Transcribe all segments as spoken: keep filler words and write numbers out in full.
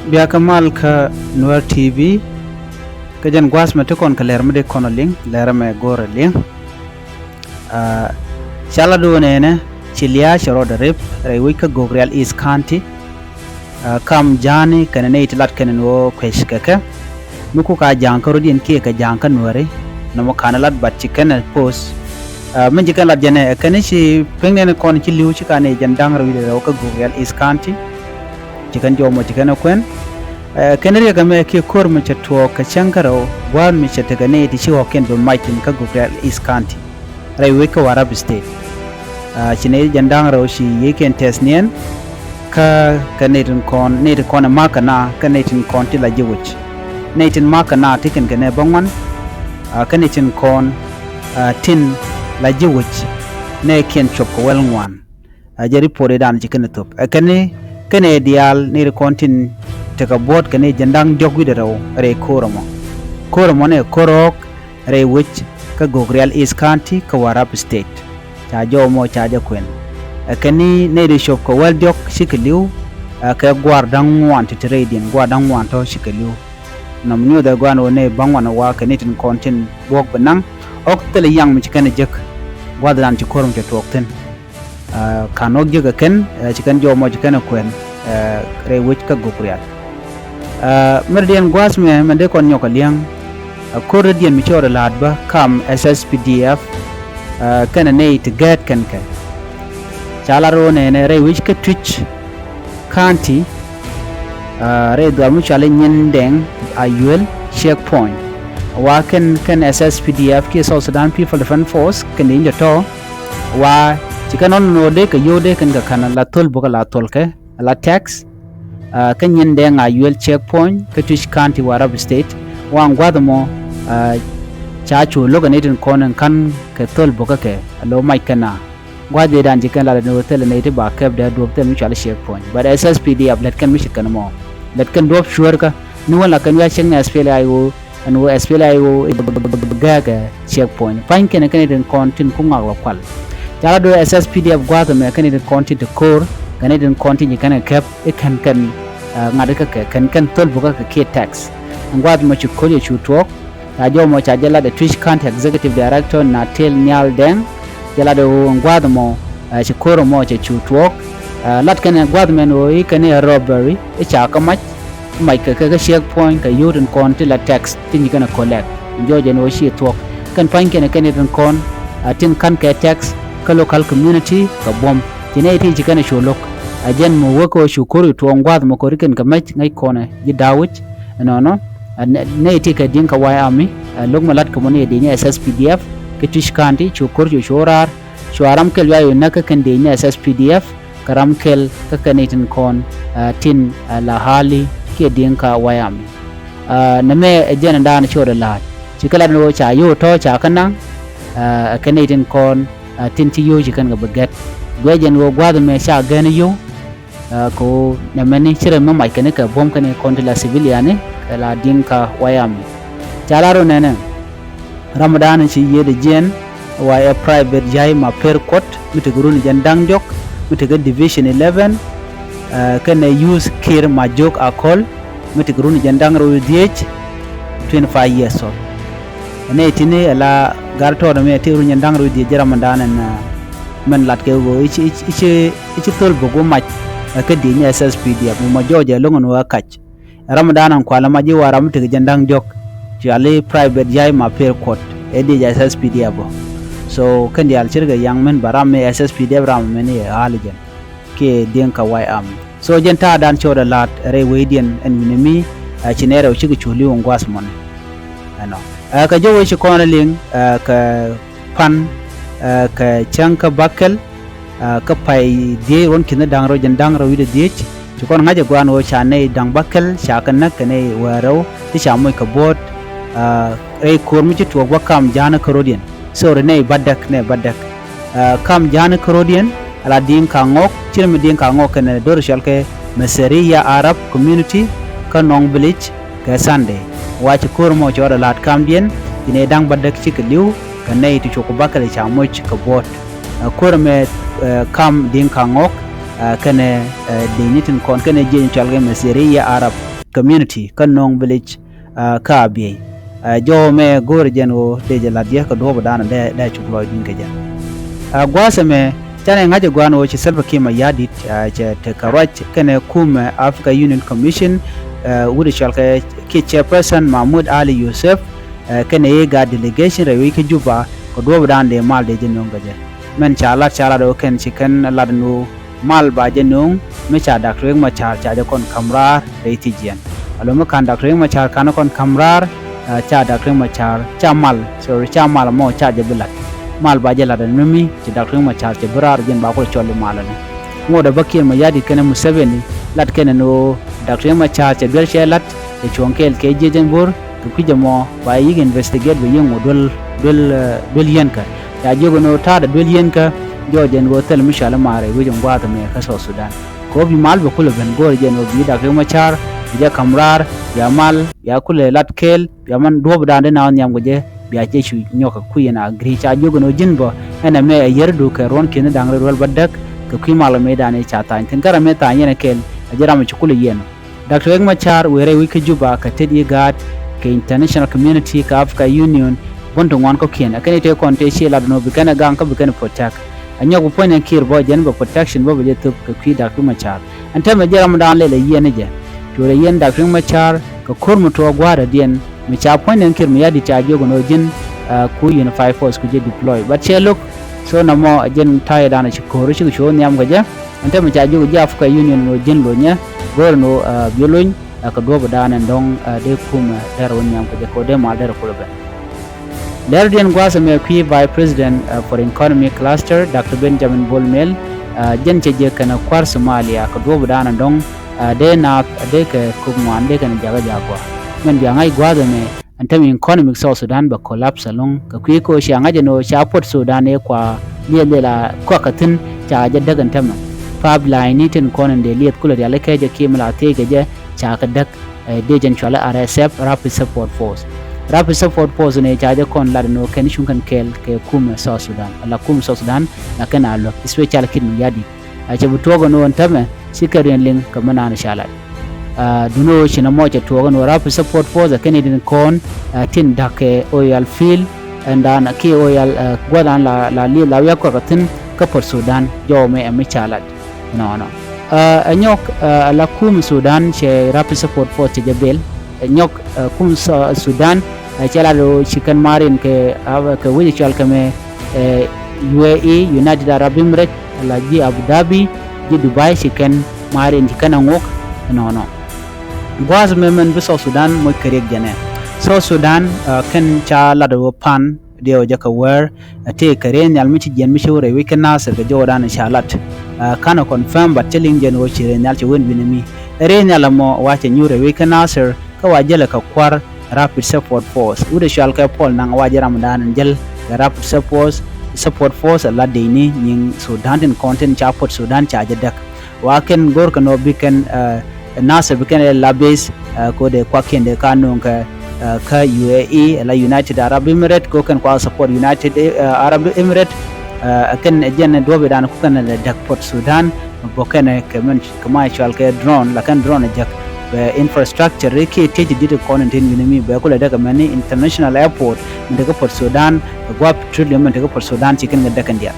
Bia kä mal kä Nuer T V. Kä jɛn gua̱a̱th mɛ ti kɔn kɛ lɛr mi di kɔn a liŋ, lɛr mɛ go̱o̱r a liŋ. Aa, cala do̱o̱n ɛnɛ ci lia̱a̱ cɛ rɔɔdɛ rip rɛy wec kä Gogrial East County. Aa, kam ja̱a̱ni kɛnɛ nɛy ti lat kɛnɛ ni ɣöö kuec kɛ kɛ mi kuk a ja̱a̱ŋ kä rɔ̱diɛn kiɛ kɛ ja̱a̱ŋ kä Nuääri. Nɔmɔ ka̱n lat bat ci kɛnɛ post. Aa, min ci kɛn lat jɛnɛ ɛ kɛn ci pek nɛn kɔn ci li̱w ci ka̱n i̱ jɛn da̱ŋ rɛw i̱ rɛw kä Gogrial East County. Ci kɛn jɔmɔ ci kɛn ɛ kuɛn. Ɛ kɛn riɛk ɛmɛ kiɛ ko̱r mi cɛ tuɔɔk kɛ cäŋ kä rɛw gua̱a̱n mi cɛ tekɛ nɛy ti ci ɣɔ̱kiɛn bi mac thi̱n kä Gogrial East County rɛy wec kä Warrap State. Aa, ci nɛy jɛn da̱ŋ rɛw ci yiëëkiɛn tɛth niɛn. Kä kɛ nɛy tin kɔn, nɛy tin kɔn ɛ ma̱a̱k kɛ na kä nɛy tin kɔn ti la ji̱ wec. Nɛy tin ma̱a̱k kɛ na ti kɛn kɛ nɛ bä ŋuan. Aa, kä nɛy tin kɔn, aa, tin la ji̱ wec nɛɛkiɛn cuɔp kɛ wäl ŋuan. Aa, jɛ ripot i̱ dan ci kɛn ɛ thop ɛ kɛn i̱ kɛn ɛ diaal nɛy ti kɔn tin tekɛ buɔ̱ɔ̱t kɛ nɛy jɛn da̱ŋ diɔ̱k wi̱cdɛ rɛw rɛy ko̱r ɛmɔ. Ko̱r ɛmɔ nɛ ko̱r ɣɔ̱k rɛy wec kä Gogrial East County kä Warrap State. Ca jɔw mɔ ca jɛ kuɛn. Ɛ kɛn ni nɛy ti cop kɛ wäl diɔ̱k cikɛ li̱w. Ɛ kɛ gua̱a̱r da̱ŋ ŋuan ti te rɛydiɛn, gua̱a̱r da̱ŋ ŋuan tɔ̱ cikɛ li̱w. Nɔm nyuuth ɛ gua̱a̱n ɣöö nɛy ba̱ŋ wan ɛ wa kɛ ni tin kɔn tin buɔ̱k bi naŋ. Ɣɔ̱k thilɛ yaŋ mi ci kɛn ɛ jek gua̱a̱th dan ci ko̱r mi cɛ tuɔɔk thi̱n. Aa, ka̱n ɣɔ̱k jiäk ɛ kɛn, ɛ, ci kɛn jɔw mɔ ci kɛn ɛ kuɛn, ɛ, rɛy wec kä Gogrial. Aa, mɛrdiɛn gua̱a̱th mɛ mɛn dee kɔn nyɔk ɛ li̱eŋ. Ɛ ko̱r rɛdiɛn mi cɔɔr ɛ la̱a̱t bä kam S S P D F, aa, kɛnɛ nɛy ti gɛɛt kɛn kɛ. Ca lar ɣöö nɛnɛ rɛy wec kä Twic County, aa, rɛy dhuaar mi cɔal i̱ Nyindɛŋ Ayuel checkpoint. Wa kɛn, kɛn S S P D F kiɛ South Sudan People Defense Force kɛn di in jɛ tɔ̱. Wa ci kɛn nɔn nɔ dee kɛ yio̱w dee kɛn kɛ ka̱n la thol bukɛ la thol kɛ la tax. Aa, kä Nyindɛŋ Ayuel checkpoint kä Twic County Warrap State. Wa ɛn gua̱a̱th ɛmɔ, aa, ca cu lo̱k ɛ ni tin kɔn ɛn ka̱n kɛ thol bukɛ kɛ a lo̱ mac kɛ na. Gua̱a̱th dee dan ci kɛn lat ɛn ɣöö thilɛ nɛy ti ba kɛp dee duɔ̱p thil mi cɔal checkpoint. But S S P D F lät kɛn mi ce̱tkɛ ni mɔ. Lät kɛn duɔ̱p cuäärkä ni wän la kɛn wi̱i̱ a cieŋ ni S P L A I O. Ɛn ɣöö S P L A I O gɛɛkɛ checkpoint. Pa̱ny kɛn kɛn itin kɔn tin ku ŋak lɔ kual. Ca la do̱ S S P D F gua̱a̱th ɛmɛ kɛn itin kɔn tin te ko̱o̱r kɛn itin kɔn tin ci kɛn kɛ kɛp i̱ kɛn kɛn, ɛ, ŋa̱t ikä kɛ kɛn kɛn thol bukä kɛ kiɛ tax. Ɛn gua̱a̱th ɛmɛ ci ko̱r yɛ cu tuɔɔk. Ca jɔw mɔ ca jɛ lat ɛ Twic County Executive Director Natil Nhial Deng. Jɛ lat ɛ ɣöö ɛn gua̱a̱th ɛmɔ, ɛ, ci ko̱r ɛmɔ cɛ cu tuɔɔk. Ɛ, lat kɛn ɛ gua̱a̱th ɛmɛn ɣöö i̱ kɛn i̱ ɛ robbery i̱ ca kä mac. Mac kɛ kɛ kä checkpoint kɛ yio̱w tin kɔn ti la tax tin ci kɛn ɛ collect. Jɔw jɛn ɣöö ci thuɔ̱k kɛn pa̱ny kɛn ɛ kɛn itin kɔn, ɛ, tin ka̱n kɛ tax kä local community kɛ buɔ̱m. Ci nɛy ti ci kɛn ɛ cu lo̱k. Ɛ jɛn mɔ wek ɣöö cu ko̱r i̱ tuɔɔk ɛn gua̱a̱th ɛmɔ ko̱r i̱ kɛn kɛ mac ŋäc kɔn ɛ ji̱ da̱wec. Ɛnɔnɔ, ɛ, nɛ-, nɛy ti kɛ Dinka White Army, ɛ, lo̱k mi la̱t kɛ mɔ ni ɛ dieny S S P D F, kɛ Twic County, cu ko̱r cu cu raar, cua ram kɛl yua yu näk kä kɛn dieny ni S S P D F, kɛ ram kɛl kä kɛn itin kɔn, ɛ, tin, ɛ, la hali kiɛ Dinka White Army. Ɛ, nɛmɛ ɛ jɛn ɛn daanɔ ci ɣöö dee la̱a̱t. Ci kɛ lat ni ɣöö ca yio̱w tɔ̱ ca kä naŋ, ɛ, kɛn itin kɔn, ɛ, tin ci yio̱w ci kɛn kɛ bi gɛt. Guiɛ jɛn ɣöö gua̱a̱th ɛmɛ ca gɛn yio̱w, Ɛ, kɛ ɣöö nɛmɛni ci rɛm mi mac kɛn kɛ buɔ̱m kɛn kɔn ti la civilian ni kɛ la Dinka White Army. Ca lar ɣöö nɛnɛ ramdan ci yiëëdɛ jiɛn wa ɛ Private Yai Maper Kuɔt mi tekɛ run jɛn da̱ŋ diɔ̱k mi tekɛ Division eleven, ɛ, kɛnɛ Youth Kiir Majok Akol mi tekɛ run jɛn da̱ŋ rɛw dhiec, twenty five years old. Ɛn ɛ tini ɛ la gar tɔɔt ɛmɛ ti run jɛn da̱ŋ rɛw dhiec jɛ ramdan ɛn, ɛ, mɛn lat kɛ ɣöö i̱ ci, i̱ ci, i̱ ci thöl bä guɔ mac, ɛ, kä dieny S S P D F mɔ jɔɔc ɛ lo̱ŋ ɛn ɣöö ɛ kac. Ɛ ramdan ɛn kualɛ mac i̱ wa ram mi tekɛ jɛn da̱ŋ diɔ̱k. Cuali Private Yai Maper Kuɔt ɛ diec S S P D F bä. So kɛn diaal ce̱tkɛ yaŋ mɛn ba ram mi S S P D F ram mɛn i̱ ɛ ɣa̱l jɛn kiɛ Dinka White Army. So jɛn ta̱a̱dan cɔɔdɛ la̱a̱t rɛy wecdiɛn ɛn wi̱nɛ mi, ɛ, ci nɛy rɛw cikɛ cu li̱w ɛn gua̱a̱th mɔni. Ɛnɔ. Ɛ, kɛ jɔw wec ci kɔn liŋ, ɛ, kɛ pan, ɛ, kɛ cäŋ kä bäkɛl, ɛ, kä pay dhiec ruɔ̱n ki̱n da̱ŋ rɛw jɛn da̱ŋ rɛw wi̱cdɛ dhiec. Ci kɔn ŋa̱c ɛ gua̱a̱n ɣöö ca nɛy da̱ŋ bäkɛl ca kɛ näk kɛ nɛy wäl rɛw ti ca moc kɛ buɔ̱ɔ̱t, ɛ, rɛy ko̱r mi ci tuɔɔk bä kam ja̱a̱n kä rɔ̱diɛn. Sorry, nɛy bädäk, nɛy bädäk. Ɛ, kam ja̱a̱n kä rɔ̱diɛn ala Dinka Ŋɔk, ci rɛ mi Dinka Ŋɔk kɛnɛ do̱r cɔal kɛ Meseriya Arab Community kä Nɔŋ Village kɛ Sunday. Wa ci ko̱r mɔ cɔɔdɛ la̱a̱t kamdiɛn, ci nɛy da̱ŋ bädäk cikɛ li̱w kɛ nɛy ti cuk bäkɛl ca moc kɛ buɔ̱ɔ̱t. Ɛ, ko̱r ɛmɛ, ɛ, kam Dinka Ŋɔk, ɛ, kɛnɛ, ɛ, dieny tin kɔn kɛnɛ jiɛny cɔal kɛ Meseriya Arab. community kä Nuɔ̱ŋ village, aa, kä Abiey. Aa, jɔwä mɛ go̱o̱rɛ jɛn ɣöö dee jɛ la̱t yɛ kɛ duɔ̱ɔ̱p ɛ da̱a̱n dee, dee cuk lɔcdun kɛ jɛ. Aa, gua̱a̱th ɛmɛ canɛ ŋa̱c ɛ gua̱a̱n ɣöö ci Salva Kiir Mayardit, aa, cɛ tekɛ ruac kɛnɛ kumɛ Africa Union Commission, aa, wut ɛ cɔal kɛ kiɛ chairperson Mahmud Ali Yusuf, aa, kɛnɛ IGAD delegation rɛy wec kä Juba kɛ duɔ̱ɔ̱p ɛ da̱a̱n dee mal dee jɛ nööŋ kɛ jɛ. Mɛn ca lat, ca lat ɣöö kɛn ci kɛn lat ɛn ɣöö mal ba jɛ nööŋ mi ca Dak Riek Machar ca jɛ kɔn ka̱m raar rɛy thiec jiɛn. Alo mi ka̱n Dak Riek Machar ka̱n kɔn ka̱m raar, aa, ca Dak Riek Machar ca mal, sorry, ca mal mɔ ca jɛ bi la̱t. Mal ba jɛ la̱t ɛn mi ci Dak Riek Machar cɛ bi raar jiɛn ba kulɛ cɔl i̱ mal ɛn. Ŋot ɛ bä Kiir Mayardit kɛnɛ Museveni lat kɛnɛ ni ɣöö Dak Riek Machar cɛ duel cɛ la̱t, cɛ cuɔ̱ŋ kɛɛl kɛ jiɛc ɛn bo̱r, kɛ kui̱c ɛmɔ ba yi̱k investigate bɛ yi̱k ŋot duel, duel, aa, duel yɛn kä. Ca jiök ɛn ɣöö ta̱a̱dɛ duel yɛn kä, jɔɔc ɛn ɣöö thil mi cɔal i̱ maarɛ wec ɛn gua̱a̱th ɛmɛ kä South Sudan. Kɛ ɣöö bi mal bɛ kulɛ ben go̱o̱rɛ jɛn ɣöö bi Dak Riek Machar bi jɛ ka̱m raar, bia mal, bia kulɛ lat kɛɛl, bia man duɔ̱ɔ̱p da̱a̱n dee na ɣän nhiam kɛ jɛ, bia cɛ cu nyɔk kɛ kui̱ ɛn a gri. Ca jiök ɛn ɣöö ji̱n bä ɛn ɛmɛ ɛ yärdu kɛ ruɔ̱n ki̱n da̱ŋ rɛw rɛw bädäk kɛ kui̱ mal ɛmɛ da̱a̱n ëë ca tha̱a̱ny thi̱n. Kä ram ëë tha̱a̱ny yɛn ɛ kɛɛl, ɛ jɛ ram ɛ ci kulɛ yiɛn. Dak Riek Machar wëë rɛy wec kä Juba kɛ tet IGAD kɛ international community kɛ Africa Union buɔ̱n ti ŋuan kɔ̱kiɛn. Ɛ kɛn i̱ tëë kɔn tëë ciɛ lat ɛn ɣöö bi kɛn ɛ gaŋ kä bi kɛn ɛ protect. Ɛ nyɔk bi puɔ̱ny ɛn Kiir bä jɛn bɛ protection bä bɛ jɛ thöp kɛ kui̱ Dak Riek Machar. Ɛn täämɛ jɛ ram dan lɛl ɛ yiɛn ɛ jɛ. Cuɔrɛ yiɛn Dak Riek Machar kɛ ko̱r mi tuɔɔk gua̱a̱r dɔ̱diɛn mi ca puɔ̱ny ɛn Kiir Mayardit ca jiök ɛn ɣöö ji̱n, aa, ku unified force ku jɛ deploy. But cɛ lo̱k, so nɔmɔ ɛ jɛn ta̱yɛ dan ɛ ci ko̱r cikɛ cu nhiam kɛ jɛ. Ɛn täämɛ ca jiök ji̱ Africa Union ɛn ɣöö ji̱n lonyɛ, go̱o̱r ɛn ɣöö, aa, bi lony, aa, kɛ duɔ̱ɔ̱p da̱a̱n ɛn dɔ̱ŋ, aa, dee kumɛ derɛ wä nhiam kɛ jɛ kɛ ɣöö dee mal derɛ kulɛ ben. Lɛr diɛn gua̱a̱th ɛmɛ kui̱ Vice President, aa, for Economic Cluster, Doctor Benjamin Bol Mel, aa, jɛn cɛ jek kɛnɛ kua̱r Somalia kɛ duɔ̱ɔ̱p da̱a̱n ɛn dɔ̱ŋ, aa, dee naath, aa, dee kɛ kök ŋuan dee kɛnɛ jakä ja̱a̱k gɔaa. Mɛn bia ŋa̱c gua̱a̱th ɛmɛ, ɛn täämɛ economic South Sudan bɛ collapse ɛlɔ̱ŋ. Kɛ kui̱ kä cia ŋa̱c ɛn ɣöö ca Port Sudan ëë kua liɛl liɛl a kuak kä thi̱n, ca jɛ däk ɛn täämɛ. Pipeline ni tin kɔn in dee liɛth kulɛ rialikä jɛ kiɛ mi la thiec kɛ jɛ, ca kɛ däk, ɛ, dee jɛn cuali R S F, Rapid Support Force. Rapid Support Force ni ca jɛ kɔn lat ɛn ɣöö kɛn cuŋ kɛn kɛɛl kɛ kumɛ South Sudan. Ala kumɛ South Sudan la kɛn a luäk, especially Kiir Mayardit. A cɛ bi tuɔɔk ɛn ɣöö ɛn täämɛ cikɛ riɛn liŋ kɛ mi naan ca lat. Aa, duundɛ ɣöö ci nɔmɔ cɛ tuɔɔk ɛn ɣöö Rapid Support Force ɛ kɛn i̱ tin kɔn, aa, tin da̱k kɛ oil field ɛn dan kiɛ oil, aa, gua̱th an la, la li̱th la wiak kuak kä thi̱n kä Port Sudan, jɔwä mɛ ɛ mi ca lat. Nɔnɔ. Aa, ɛ nyɔk, aa, ala kumɛ Sudan cɛ Rapid Support Force cɛ jɛ bel. Ɛ nyɔk, aa, kumɛ Su-, Sudan, aa, cɛ lat ɣöö ci kɛn marin kɛ, aa, kɛ wec cɔal kɛ mɛ, ɛ, U A E, United Arab Emirates, ala ji̱ Abu Dhabi, ji̱ Dubai, ci kɛn marin ci kɛn a ŋok, nɔnɔ. Gua̱a̱th mɛ mɛn bi South Sudan moc kɛ riɛk jɛnɛ. South Sudan, aa, kɛn ca lat ɣöö pan diɛw jɛ kɛ wäär, aa, tëë kɛ rɛy nhial mi ci jiɛn mi ci wä rɛy wec kä Nasir kɛ jɔwdan ca lat. Aa, ka̱n ɛ confirm, but cä liŋ jɛn ɣöö ci rɛy nhial cɛ wen wi̱nɛ mi. Rɛy nhial ɛmɔ wa cɛ nyuur rɛy wec kä Nasir, kä wa jälɛ kɛ kua̱r Rapid Support Force. Wut ɛ cual kɛ Paul Nang wa jɛ ramdan in jäl kɛ Rapid Support, Support Force ɛ la dec ni nyiŋ Sudan tin kɔn tin ca Port Sudan ca jɛ däk. Wa kɛn go̱r kɛ nɔ bi kɛn, ɛ, Nasir bi kɛn ɛ la base, ɛ, ko dee kuakiɛn dee ka no̱o̱ŋ kɛ, ɛ, kä U A E, ɛ la United Arab Emirates, ko kɛn kua support United, ɛ, Arab Emirates, ɛ, kɛn jɛn duɔ̱ɔ̱p idan ku kɛn lɛ däk Port Sudan, bä kɛn kɛ mɛn kɛ ma cual kɛ drone, la kɛn drone jek bɛ infrastructure ri kiɛ tiec dit kɔn in tin wi̱ni mi bɛ kulɛ däk mɛn ni international airport min te kä Port Sudan, kɛ gua̱a̱ petroleum min te kä Port Sudan ci kɛn kɛ däk in diaal.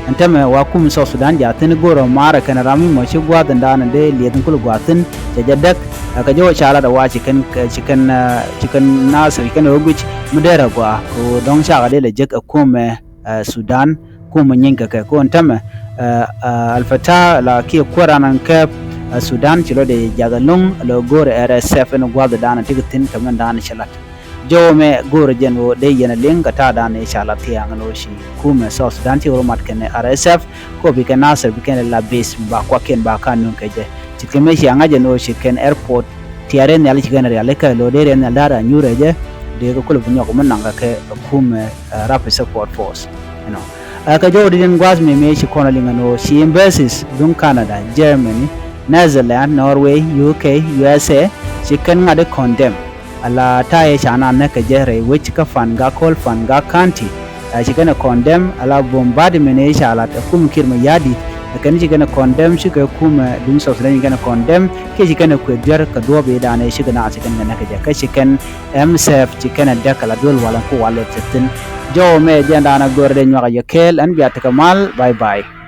Ɛn täämɛ wa kum South Sudan ja thi̱n go̱o̱rä maarä kɛn ram mi mɔ ci gua̱a̱th in daanɛ dee lieth in kulɛ gua̱a̱th thi̱n cɛ jɛ däk. Ɛ kɛ jɔwä ca lat ɛ wa ci kɛn, ci kɛn, ɛ, ci kɛn Nasir ci kɛn ɛ wä guic mi derɛ gua̱a̱ kɛ ɣöö dɔ̱ŋ cakɛ dee lɛ jek ɛ kumɛ, ɛ, Sudan, kumɛ nyieeny kɛ kɛ. Kɛ ɣöö ɛn täämɛ, ɛ, ɛ, Al Fatah la kiɛ kuäär an an kɛɛp, ɛ, Sudan ci lɔ dee jath ɛlɔ̱ŋ, lɔ go̱o̱rɛ R S F ɛn gua̱a̱th in daanɛ tekɛ thi̱n kɛ mɛn daanɛ cɛ lat. Jɔwä mɛ go̱o̱rä jɛn ɣöö dee yɛn a liŋ kɛ ta̱a̱ da̱a̱n ëë ca la thia̱a̱ŋ ɛn ɣöö ci kumɛ South Sudan ci ɣöö mat kɛnɛ R S F, kɛ ɣöö bi kɛn Nasir bi kɛn la base mi ba kuakiɛn ba ka nööŋ kɛ jɛ. Ce̱tkɛ mëë cia ŋa̱c ɛn ɣöö ci kɛn airport tia̱a̱r rɛy nhial ci kɛn rialikä, lo̱ dee rɛy nhial da̱a̱r a nyuur ɛ jɛ, dee kɛ kulɛ bi nyɔk mi naŋ kɛ kɛ kumɛ, ɛ, Rapid Support Force. You know. Ɛ kɛ jɔwä di den gua̱a̱th mëë mëë ci kɔn a liŋ ɛn ɣöö ci embassies duŋ Canada, Germany, Netherlands, Norway, U K, U S A, ci kɛn ŋa̱t i̱ condemn. Ala ta̱a̱ yɛ ca naan näk kɛ jɛ rɛy wec kä Fangakol, Fangak County. Ɛ ci kɛn ɛ condemn ala bombardment ëë ca lat ɛ kum Kiir Mayardit Ɛ kɛn ci kɛn ɛ condemn, ci kɛ kumɛ duŋ South Sudan ci kɛn ɛ condemn, kiɛ ci kɛn ɛ kuɛ duer kɛ duɔ̱ɔ̱p i̱ da̱a̱n ɛ ci kɛn a ci kɛn kɛ näk kɛ jɛ. Kä ci kɛn M S F ci kɛn ɛ däk kɛ la duel walɛ ku walɛ thi̱n. Jɔw mɛ jɛn da̱a̱n ɛ gör dee nyuak ɛ yɛ kɛɛl, ɛn bia tekɛ mal. Bye bye.